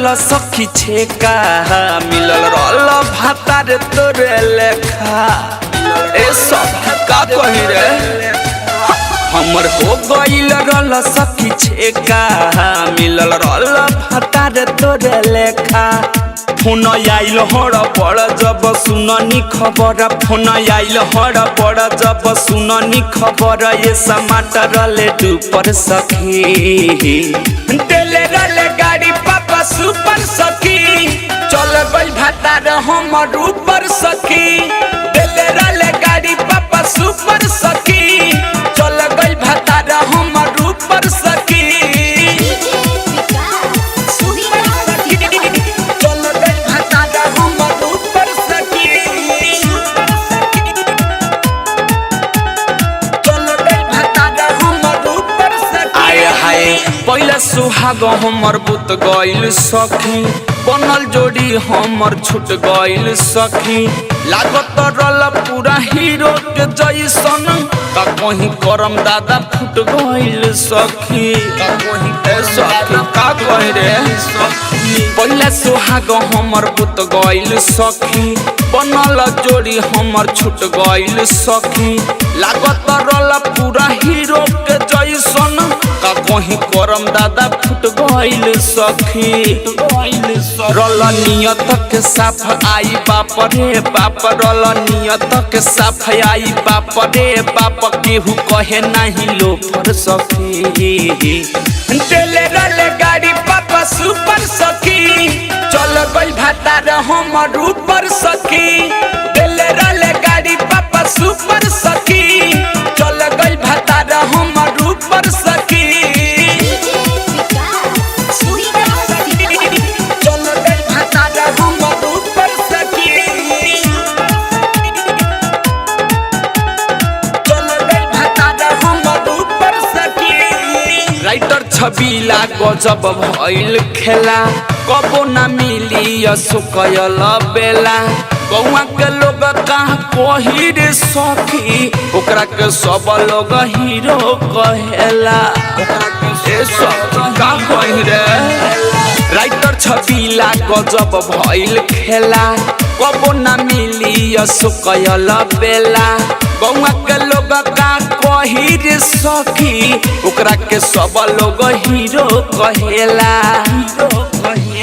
रहल सखी छेका, मिलल रहल भातार तोरे लेखा। ए सब का कही रे, हमर हो गइल रहल सखी छेका, मिलल रहल भातार तोरे लेखा। फोन आइल हर पड़ जब सुननी खबर, फोन आइल हर पड़ जब सुननी खबर, ये समाटर ले डूपर सखी। देले रहले गाड़ी पापा सुपर सखी, चल गइल भातार हमर ऊपर सखी। देले रहले गाड़ी पापा सुपर सखी, चल गइल भातार हमर ऊपर सखी। चल गइल भातार हमर ऊपर सखी। चल गइल भातार हमर ऊपर सखी। आय हाय पहिला सुहाग हमर बुत गइल सखी, बनल जोड़ी हमर छूट गइल सखी। लागत रहल पूरा हीरो के जैसन, का कहीं करम दादा फूट गइल सखी। का कहीं ए सखी का कहीं रे। पहिला सुहाग हमर बुत गइल सखी, बनल जोड़ी हमर छूट गइल सखी। लागत रहल पूरा हीरो के जैसन, का कहीं करम दादा फूट गइल सखी। रल नियत के साफ आई बाप रे बाप, रल नियत के साफ आई बाप रे बाप, केहू कहे नाही लोफर सखी। देले रहले गाड़ी पापा सुपर सखी, चल गइल भातार हमर ऊपर सखी। देले रहले गाड़ी पापा सुपर सखी, चल गइल भातार हमर ऊपर सखी। चल गइल भातार हमर ऊपर सखी। चल गइल भातार हमर ऊपर सखी। राइटर छबीला गजब भइल खेला, कबो ना मिली असुकयल बेला। गौआ के लोग का कही रे सखी, ओकरा के सब लोग हीरो कहेला। ए सखी का कही रे। राइटर छबीला गजब भइल खेला, कबो ना मिली असुकयल बेला। गौआ के लोग का कही रे सखी, ओकरा के सब लोग हीरो कहेला।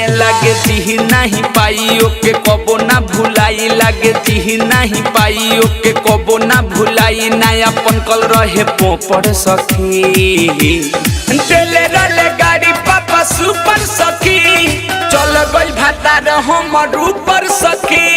लागे दिही नाही पाई ओके कबो ना भुलाई, लागे दिही नाही पाई ओके कबो ना भुलाई, नया पनकल रहे पोपड़ सखी। देले रहले गाड़ी पापा सुपर सखी, चल गइल भातार हमर ऊपर सखी।